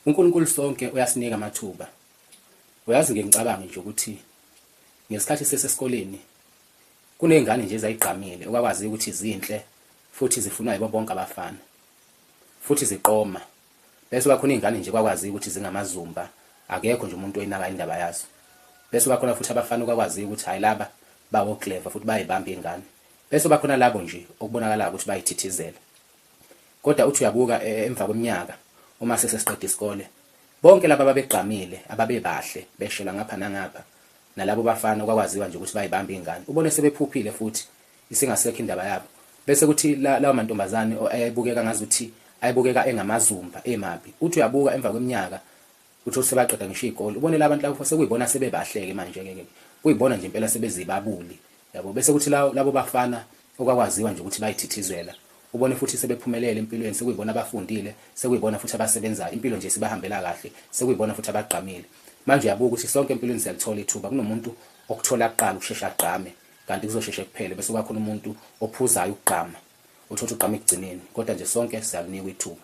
UNkulunkulu sonke uyasinika amathuba. Uyazi ngike ngicabange nje ukuthi ngesikhathi sisesikoleni kuney'ngane nje ezayigqamile okwakwaziwa ukuthi zinhle futhi zifunwa yibo bonke abafana futhi ziqoma. Bese kuba khona iy'ngane nje kwakwaziwa ukuthi zingamazumba akekho nje umuntu oyinaka indaba yazo. Bese kuba khona futhi abafana okwakwaziwa ukuthi hhayi laba bawokleva futhi bayayibamba iy'ngane. Bese kuba khona labo nje okubonakalayo ukuthi bayithithizela. Kodwa uthi uyabuka emva kweminyaka uma sesesiqeda isikole, bonke laba ababegqamile, ababebahle, beshela ngapha nangapha, nalabo bafana okwakwaziwa nje ukuthi bayibamba ingane, ubone sebephuphile futhi isingasekho indaba yabo. Bese kuthi lawo mantombazane ayebukeka ngazuthi ayebukeka engamazumba emabi. Uthi uyabuka emva kweminyaka uthi sebaqeda ngisho iy'kole, ubone la bantu labo sekuyibona sebebahle-ke manje-ke ke kuyibona nje impela sebezibabuli yabo. Bese kuthi labo bafana okwakwaziwa nje ukuthi bayithithizela, ubone futhi sebephumelele empilweni, sekuyibona abafundile, sekuyibona futhi abasebenzayo, impilo nje sibahambela kahle, sekuyibona futhi abagqamile. Manje uyabuka ukuthi sonke empilweni siyalithola ithuba, kunomuntu okuthola kuqala ukusheshe agqame, kanti kuzosheshe kuphele, bese kuba khona umuntu ophuzayo ukugqama, uthole ukuthi ugqama ekugcineni, kodwa nje sonke siyalunikwa ithuba.